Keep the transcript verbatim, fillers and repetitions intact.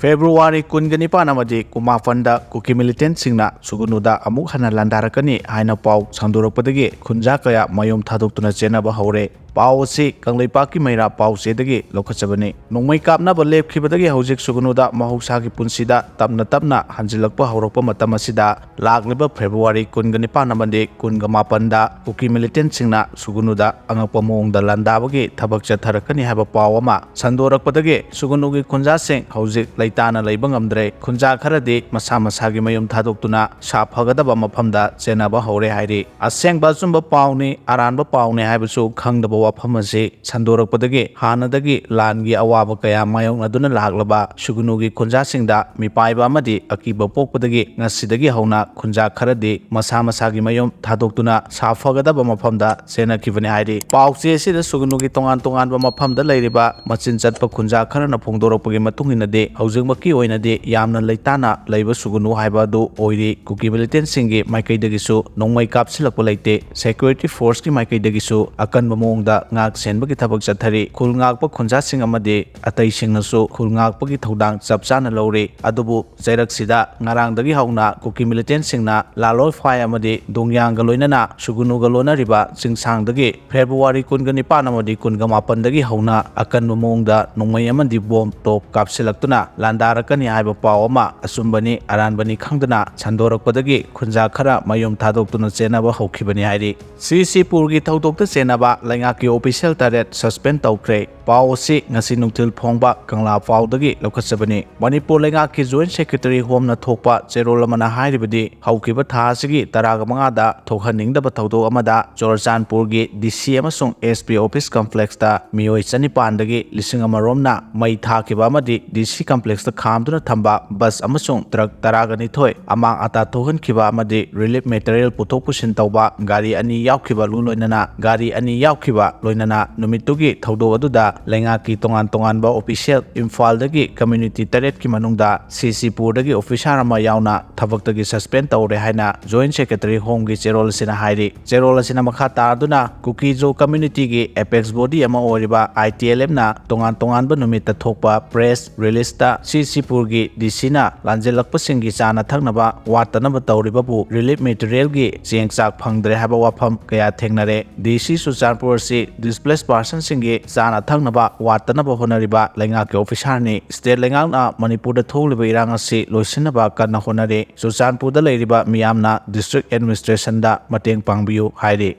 February ꯀꯨꯟꯒ ꯅꯤꯄꯥꯟ ꯑꯃꯗꯤ ꯀꯨꯟꯃꯥꯄꯟꯗ ꯀꯨꯀꯤ ꯃꯤꯂꯤꯇꯦꯟꯠꯁꯤꯡꯅ ꯁꯨꯒꯅꯨꯗ ꯑꯃꯨꯛ ꯍꯟꯅ ꯂꯥꯟꯗꯥꯔꯛꯀꯅꯤ ꯍꯥꯏꯅ ꯄꯥꯎ ꯁꯟꯗꯣꯔꯛꯄꯗꯒꯤ ꯈꯨꯟꯖꯥ ꯀꯌꯥ ꯃꯌꯨꯝ ꯊꯥꯗꯣꯛꯇꯨꯅ ꯆꯦꯟꯅꯕ ꯍꯧꯔꯦ꯫ ꯄꯥꯎ ꯑꯁꯤ ꯀꯪꯂꯩꯄꯥꯛꯀꯤ ꯃꯩꯔꯥ ꯄꯥꯎ ꯆꯦꯗꯒꯤ ꯂꯧꯈꯠꯆꯕꯅꯤ꯫ ꯅꯣꯡꯃꯩ ꯀꯥꯞꯅꯕ ꯂꯦꯞꯈꯤꯕꯗꯒꯤ ꯍꯧꯖꯤꯛ ꯁꯨꯒꯅꯨꯗ ꯃꯍꯧꯁꯥꯒꯤ ꯄꯨꯟꯁꯤꯗ ꯇꯞꯅ ꯇꯞꯅ ꯍꯟꯖꯤꯜꯂꯛꯄ ꯍꯧꯔꯛꯄ ꯃꯇꯝ ꯑꯁꯤꯗ, ꯂꯥꯛꯂꯤꯕ ꯐꯦꯕ꯭ꯔꯨꯋꯥꯔꯤ ꯀꯨꯟꯒ ꯅꯤꯄꯥꯟ ꯑꯃꯗꯤ ꯀꯨꯟꯒ ꯃꯥꯄꯟꯗ ꯀꯨꯀꯤ ꯃꯤꯂꯤꯇꯦꯟꯠꯁꯤꯡꯅ ꯁꯨꯒꯅꯨꯗ ꯑꯉꯛꯄ ꯃꯑꯣꯡꯗ ꯂꯥꯟꯗꯥꯕꯒꯤ ꯊꯕꯛ ꯆꯠꯊꯔꯛꯀꯅꯤ ꯍꯥꯏꯕ ꯄꯥꯎ ꯑꯃ ꯁꯟꯗꯣꯔꯛꯄꯗꯒꯤ ꯁꯨꯒꯅꯨꯒꯤ ꯈꯨꯟꯖꯥꯁꯤꯡ ꯍꯧꯖꯤꯛ ꯂꯩꯇꯥꯅ ꯂꯩꯕ ꯉꯝꯗ꯭ꯔꯦ꯫ ꯈꯨꯟꯖꯥ ꯈꯔꯗꯤ ꯃꯁꯥ ꯃꯁꯥꯒꯤ ꯃꯌꯨꯝ ꯊꯥꯗꯣꯛꯇꯨꯅ ꯁꯥꯐꯒꯗꯕ ꯃꯐꯝꯗ ꯆꯦꯟꯅꯕ ꯍꯧꯔꯦ ꯍꯥꯏꯔꯤ꯫ ꯑꯁꯦꯡꯕ ꯑꯆꯨꯝꯕ ꯄꯥꯎꯅꯤ, ꯑꯔꯥꯟꯕ ꯄꯥꯎꯅꯤ ꯍꯥꯏꯕꯁꯨ ꯈꯪꯗꯕ ꯋꯥꯐꯝ ꯑꯁꯤ ꯁꯟꯗꯣꯔꯛꯄꯗꯒꯤ ꯍꯥꯟꯅꯗꯒꯤ ꯂꯥꯟꯒꯤ ꯑꯋꯥꯕ ꯀꯌꯥ ꯃꯥꯌꯣꯛꯅꯗꯨꯅ ꯂꯥꯛꯂꯕ ꯁꯨꯒꯅꯨꯒꯤ ꯈꯨꯟꯖꯥꯁꯤꯡꯗ ꯃꯤꯄꯥꯏꯕ ꯑꯃꯗꯤ ꯑꯀꯤꯕ ꯄꯣꯛꯄꯗꯒꯤ ꯉꯁꯤꯗꯒꯤ ꯍꯧꯅ ꯈꯨꯟꯖꯥ ꯈꯔꯗꯤ ꯃꯁꯥ ꯃꯁꯥꯒꯤ ꯃꯌꯨꯝ ꯊꯥꯗꯣꯛꯇꯨꯅ ꯁꯥꯐꯒꯗꯕ ꯃꯐꯝꯗ ꯆꯦꯟꯅꯈꯤꯕꯅꯤ ꯍꯥꯏꯔꯤ꯫ ꯄꯥꯎ ꯆꯦ ꯑꯁꯤꯗ ꯁꯨꯒꯅꯨꯒꯤ ꯇꯣꯉꯥꯟ ꯇꯣꯉꯥꯟꯕ ꯃꯐꯝꯗ ꯂꯩꯔꯤꯕ ꯃꯆꯤꯟ ꯆꯠꯄ ꯈꯨꯟꯖꯥ ꯈꯔꯅ ꯐꯣꯡꯗꯣꯔꯛꯄꯒꯤ ꯃꯇꯨꯡ ꯏꯟꯅꯗꯤ, ꯍꯧꯖꯤꯛꯃꯛꯀꯤ ꯑꯣꯏꯅꯗꯤ ꯌꯥꯝꯅ ꯂꯩꯇꯥꯅ ꯂꯩꯕ ꯁꯨꯒꯅꯨ ꯍꯥꯏꯕ ꯑꯗꯨ ꯑꯣꯏꯔꯤ꯫ ꯀꯨꯀꯤ ꯃꯤꯂꯤꯇꯦꯟꯠꯁꯤꯡꯒꯤ ꯃꯥꯏꯀꯩꯗꯒꯤꯁꯨ ꯅꯣꯡꯃꯩ ꯀꯥꯞꯁꯤꯜꯂꯛꯄ ꯂꯩꯇꯦ꯫ ꯁꯦꯀ꯭ꯌꯨꯔꯤꯇꯤ ꯐꯣꯔꯁꯀꯤ ꯃꯥꯏꯀꯩꯗꯒꯤꯁꯨ ꯑꯀꯟꯕ ꯃꯑꯣꯡꯗ ꯉꯥꯛ ꯁꯦꯟꯕꯒꯤ ꯊꯕꯛ ꯆꯠꯊꯔꯤ꯫ ꯈꯨꯜ ꯉꯥꯛꯄ ꯈꯨꯟꯖꯥꯁꯤꯡ ꯑꯃꯗꯤ ꯑꯇꯩꯁꯤꯡꯅꯁꯨ ꯈꯨꯜ ꯉꯥꯛꯄꯒꯤ ꯊꯧꯗꯥꯡ ꯆꯞ ꯆꯥꯅ ꯂꯧꯔꯤ꯫ ꯑꯗꯨꯕꯨ ꯆꯩꯔꯛꯁꯤꯗ ꯉꯔꯥꯡꯗꯒꯤ ꯍꯧꯅ ꯀꯨꯀꯤ ꯃꯤꯂꯤꯇꯦꯟꯠꯁꯤꯡꯅ ꯂꯥꯂꯣꯏ ꯐꯥꯏ ꯑꯃꯗꯤ ꯗꯣꯡꯌꯥꯡꯒ ꯂꯣꯏꯅꯅ ꯁꯨꯒꯅꯨꯒ ꯂꯣꯟꯅꯔꯤꯕ ꯆꯤꯡꯁꯥꯡꯗꯒꯤ ꯐꯦꯕ꯭ꯔꯨꯋꯥꯔꯤ ꯀꯨꯟꯒ ꯅꯤꯄꯥꯟ ꯑꯃꯗꯤ ꯀꯨꯟꯒ ꯃꯥꯄꯟꯗꯒꯤ ꯍꯧꯅ ꯑꯀꯟꯕ ꯃꯑꯣꯡꯗ ꯅꯣꯡꯃꯩ ꯑꯃꯗꯤ ꯕꯣꯝ ꯇꯣꯞ ꯀꯥꯞꯁꯤꯜꯂꯛꯇꯨꯅ ꯂꯥꯟꯗꯥꯔꯛꯀꯅꯤ ꯍꯥꯏꯕ ꯄꯥꯎ ꯑꯃ ꯑꯆꯨꯝꯕꯅꯤ ꯑꯔꯥꯟꯕꯅꯤ ꯈꯪꯗꯅ ꯁꯟꯗꯣꯔꯛꯄꯗꯒꯤ ꯈꯨꯟꯖꯥ ꯈꯔ ꯃꯌꯨꯝ ꯊꯥꯗꯣꯛꯇꯨꯅ ꯆꯦꯟꯅꯕ ꯍꯧꯈꯤꯕꯅꯤ ꯍꯥꯏꯔꯤ꯫ ꯁꯤꯁꯤꯄꯨꯔꯒꯤ ꯊꯧꯗꯣꯛꯇ ꯆꯦꯟꯅꯕ ꯂꯩꯉꯥꯛꯀꯤ ꯑꯣꯐꯤꯁꯤꯌꯦꯜ ꯇꯔꯦꯠ ꯁꯁꯄꯦꯟ ꯇꯧꯈ꯭ꯔꯦ꯫ ꯄꯥꯎ ꯑꯁꯤ ꯉꯁꯤ ꯅꯨꯡꯊꯤꯜ ꯐꯣꯡꯕ ꯀꯪꯂꯥ ꯄꯥꯎꯗꯒꯤ ꯂꯧꯈꯠꯆꯕꯅꯤ꯫ ꯃꯅꯤꯄꯨꯔ ꯂꯩꯉꯥꯛꯀꯤ ꯖꯣꯏꯟꯠ ꯁꯦꯀ꯭ꯔꯦꯇꯔꯤ ꯍꯣꯝꯅ ꯊꯣꯛꯄ ꯆꯦꯔꯣꯜ ꯑꯃꯅ ꯍꯥꯏꯔꯤꯕꯗꯤ, ꯍꯧꯈꯤꯕ ꯊꯥ ꯑꯁꯤꯒꯤ ꯇꯔꯥꯒ ꯃꯉꯥꯗ ꯊꯣꯛꯍꯟꯅꯤꯡꯗꯕ ꯊꯧꯗꯣꯛ ꯑꯃꯗ ꯆꯨꯔꯆꯥꯟꯄꯨꯔꯒꯤ ꯗꯤ ꯁꯤ ꯑꯃꯁꯨꯡ ꯑꯦꯁ ꯄꯤ ꯑꯣꯐꯤꯁ ꯀꯝꯄ꯭ꯂꯦꯛꯁꯇ ꯃꯤꯑꯣꯏ ꯆꯅꯤꯄꯥꯟꯗꯒꯤ ꯂꯤꯁꯤꯡ ꯑꯃ ꯔꯣꯝꯅ ꯃꯩ ꯊꯥꯈꯤꯕ ꯑꯃꯗꯤ ꯗꯤ ꯁꯤ ꯀꯝꯄ꯭ꯂꯦꯛꯁꯇ ꯈꯥꯝꯗꯨꯅ ꯊꯝꯕ ꯕꯁ ꯑꯃꯁꯨꯡ ꯇ꯭ꯔꯛ ꯇꯔꯥꯒ ꯅꯤꯊꯣꯏ ꯑꯃꯥꯡ ꯑꯇꯥ ꯊꯣꯛꯍꯟꯈꯤꯕ ꯑꯃꯗꯤ ꯔꯤꯂꯤꯐ ꯃꯦꯇꯔꯤꯌꯦꯜ ꯄꯨꯊꯣꯛ ꯄꯨꯁꯤꯟ ꯇꯧꯕ ꯒꯥꯔꯤ ꯑꯅꯤ ꯌꯥꯎꯈꯤꯕ ꯂꯣꯏꯅꯅ, ꯒꯥꯔꯤ ꯑꯅꯤ ꯌꯥꯎꯈꯤꯕ ꯂꯣꯏꯅꯅ ꯅꯨꯃꯤꯠꯇꯨꯒꯤ ꯊꯧꯗꯣꯛ ꯑꯗꯨꯗ ꯂꯩꯉꯥꯛꯀꯤ ꯇꯣꯉꯥꯟ ꯇꯣꯉꯥꯟꯕ official ꯏꯝꯐꯥꯜꯗꯒꯤ community ꯇꯔꯦꯠꯀꯤ ꯃꯅꯨꯡꯗ ꯁꯤꯁꯤꯄꯨꯔꯗꯒꯤ officer ꯑꯃ ꯌꯥꯎꯅ ꯊꯕꯛꯇꯒꯤ suspend ꯇꯧꯔꯦ ꯍꯥꯏꯅ Joint Secretary Homeꯒꯤ ꯆꯦꯔꯣꯜ ꯑꯁꯤꯅ ꯍꯥꯏꯔꯤ꯫ ꯆꯦꯔꯣꯜ ꯑꯁꯤꯅ ꯃꯈꯥ ꯇꯥꯗꯨꯅ ꯀꯨꯀꯤꯖꯣ communityꯒꯤ apex body ꯑꯃ ꯑꯣꯏꯔꯤꯕ ITLFꯅ ꯇꯣꯉꯥꯟ ꯇꯣꯉꯥꯟꯕ ꯅꯨꯃꯤꯠꯇ ꯊꯣꯛꯄ press releaseꯇ ꯁꯤꯁꯤꯄꯨꯔꯒꯤ DCꯅ ꯂꯥꯟꯖꯦꯜꯂꯛꯄꯁꯤꯡꯒꯤ ꯆꯥꯅ ꯊꯛꯅꯕ ꯋꯥꯠꯇꯅꯕ ꯇꯧꯔꯤꯕꯕꯨ relief materialꯒꯤ ꯆꯦꯡ ꯆꯥꯛ ꯐꯪꯗ꯭ꯔꯦ ꯍꯥꯏꯕ ꯋꯥꯐꯝ ꯀꯌꯥ ꯊꯦꯡꯅꯔꯦ꯫ DC ꯆꯨꯔꯆꯥꯟꯄꯨꯔ ꯑꯁꯤ displaced personꯁꯤꯡꯒꯤ ꯆꯥꯅ ꯊꯛꯅꯕ ꯋꯥꯠꯇꯅꯕ ꯍꯣꯠꯅꯔꯤꯕ ꯂꯩꯉꯥꯛꯀꯤ officerꯅꯤ꯫ State ꯂꯩꯉꯥꯛꯅ ꯃꯅꯤꯄꯨꯔꯗ ꯊꯣꯛꯂꯤꯕ ꯏꯔꯥꯡ ꯑꯁꯤ ꯂꯣꯏꯁꯤꯟꯅꯕ ꯀꯟꯅ ꯍꯣꯠꯅꯔꯤ꯫ ꯆꯨꯔꯆꯥꯟꯄꯨꯔꯗ ꯂꯩꯔꯤꯕ ꯃꯤꯌꯥꯝꯅ district administrationꯗ ꯃꯇꯦꯡ ꯄꯥꯡꯕꯤꯌꯨ ꯍꯥꯏꯔꯤ꯫